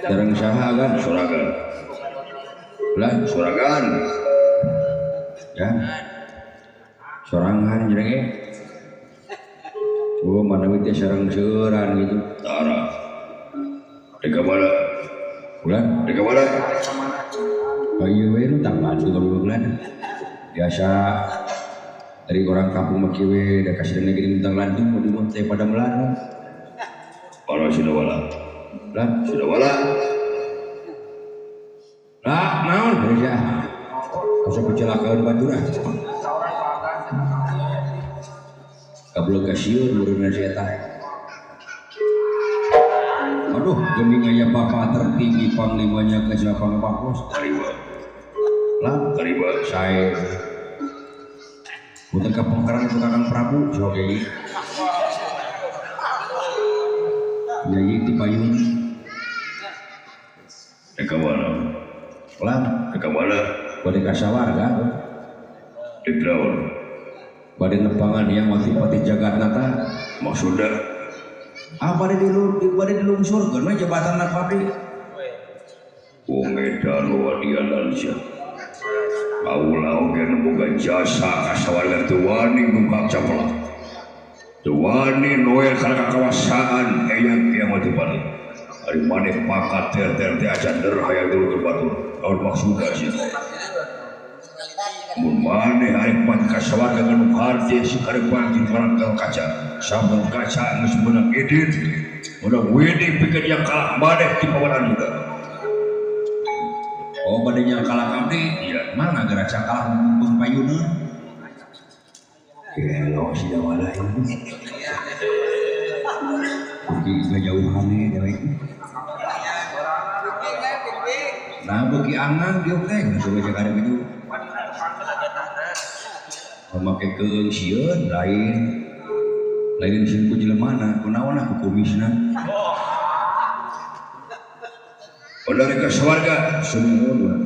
Jarang saha kan sorangan. Lah sorangan. Ya. Sorangan jeung ge. Oh, manawi teh sareng seueuran gitu. Tara. Rek ka mana? Bulan, rek ka mana? Oh iya we nu tang bantu ka bulan. Biasa dari orang kampung mah kieu we da kasih negeri tentang lantung di mah teh pada melan. Para sidawala. Lah, sidawala. Lah, naon beres ya. Asa kecelakaan batur ah. Kablok kasieun meureunna si eta. Aduh, geuning aya bapak tertinggi panglimanya ke siapa Pak Bos. Terima. Lah, terima sae. Punten kapengkeran ku Kakang Prabu sok ge. Nyai ti payun. Rek ka mana? Lah, rek ka mana? Bade ka sawarga. Rek naon? Bade nepangan yang mati-pati jagat nata. Maksudna ah bade bade dilungsurkeun we jabatan abdi. Wong edan wadian sia. Kaula oge nu boga jasa ka sawarga teu wani ngungkap capela. Teu wani noel kana kakawasaan eyang eyang mati-pati. Ari maneh pangkat ter-ter teh acan der hayang dulu batur. Naon maksudna sia? Mun maneh arek pati ka sawarga nu harti si karepan di parangkal kaca. Sampun kaca geus meunang edit. Meunang wedi pikeun yang kalah maneh di pawan Arjuna. Oh bade nya kalah abdi? Iya, mangga geura cakalah mumpung payuneun. Gelo si Jawala ini. Beuki ngajauhan we dewek. Nah beuki angang diuk teh geus we cek arep itu. Pamake keung sieun lain. Lain sieun ku jelemana, kunaon ku kumisna. Bener ka sawarga sumuhun.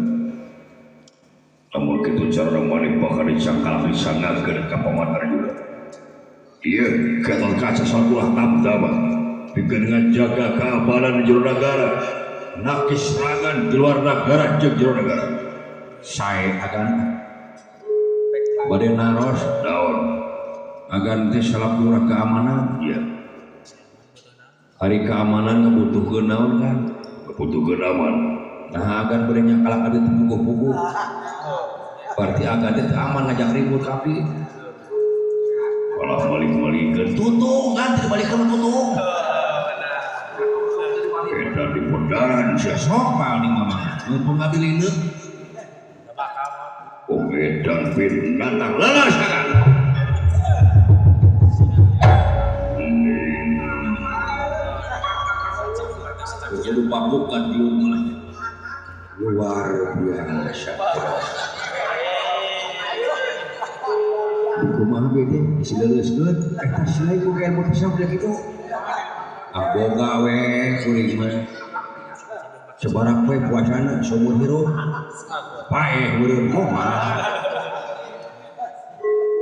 Lamun kitu cara maneh bakal dicangkal disangakeun ka paman Arjuna. Ieu Gatot Kaca sakulah tabdama pikeun ngajaga keamanan di jero nagara, nakis serangan di luar nagara jeung jero nagara. Sae agan bade naros naon agan teh salapura keamanan. Iya. Hari keamanan ngabutuhkeun naon kan? Ngabutuhkeun aman. Nah agan bade nyakalak abdi teu puguh-puguh. Berarti agan teh teu aman ngajak ribut ka abdi. Kalah balik-balikeun tutung kan teu dibalikeun tutung. Eta di pondaran sia sok paling mah. Mumpung abdi lineuk. Wong edan pin nantang leles agan. Jadi pabukan di rumah luar biasa. Kumaha bete si leuleuskeun eta si lain ku ilmu pisau udah gitu. Ah boga we kuring mah. Sebarak we puasana sumur hirup. Paeh meureun kumaha.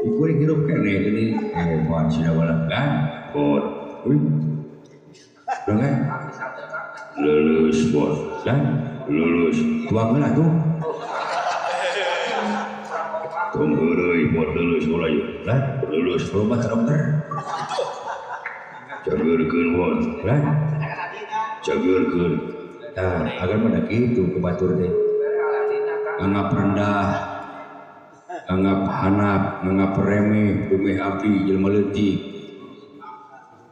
Kuring hirup keneh geuning hebat si Dawala kan. Bot. Uy. Udah kan? Lulus bot. Dan lulus. Tuang heula tuh. Tong heureuy bot lulus ulah ieu. Lah, lulus berobat ka dokter. Cageurkeun bot. Lah. Cageurkeun. Tah, agan mah da kitu ke batur teh. Nganggap rendah, nganggap hanap, nganggap remeh, dumeh abdi jelema leutik.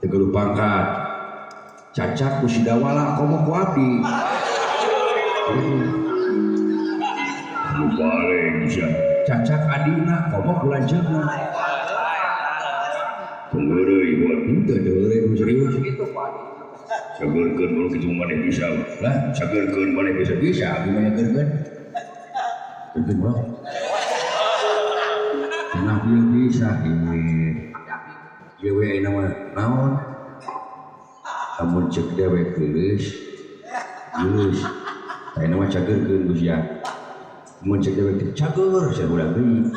Teu gaduh pangkat. Cacak ku si Dawala komo ku abdi. Nu balik sia. Cacak adina komo ku lanceukna. Tong heureuy bot. Henteu teu heureuy nu serius. Cageurkeun mun kitu maneh bisa. Lah, cageurkeun maneh bisa bisa abdi mah nyageurkeun. Cageurkeun mah. Nah, ieu bisa ieu. Ieu we ayeuna mah naon? Lamun ceuk dewek geuleus, geuleus. Ayeuna mah cageurkeun ku sia. Mun ceuk dewek teh cageur sia budak deui.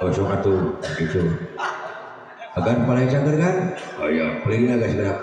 Oh sok atuh kitu. Agan palai cager kan? Aya, palai geus gerak.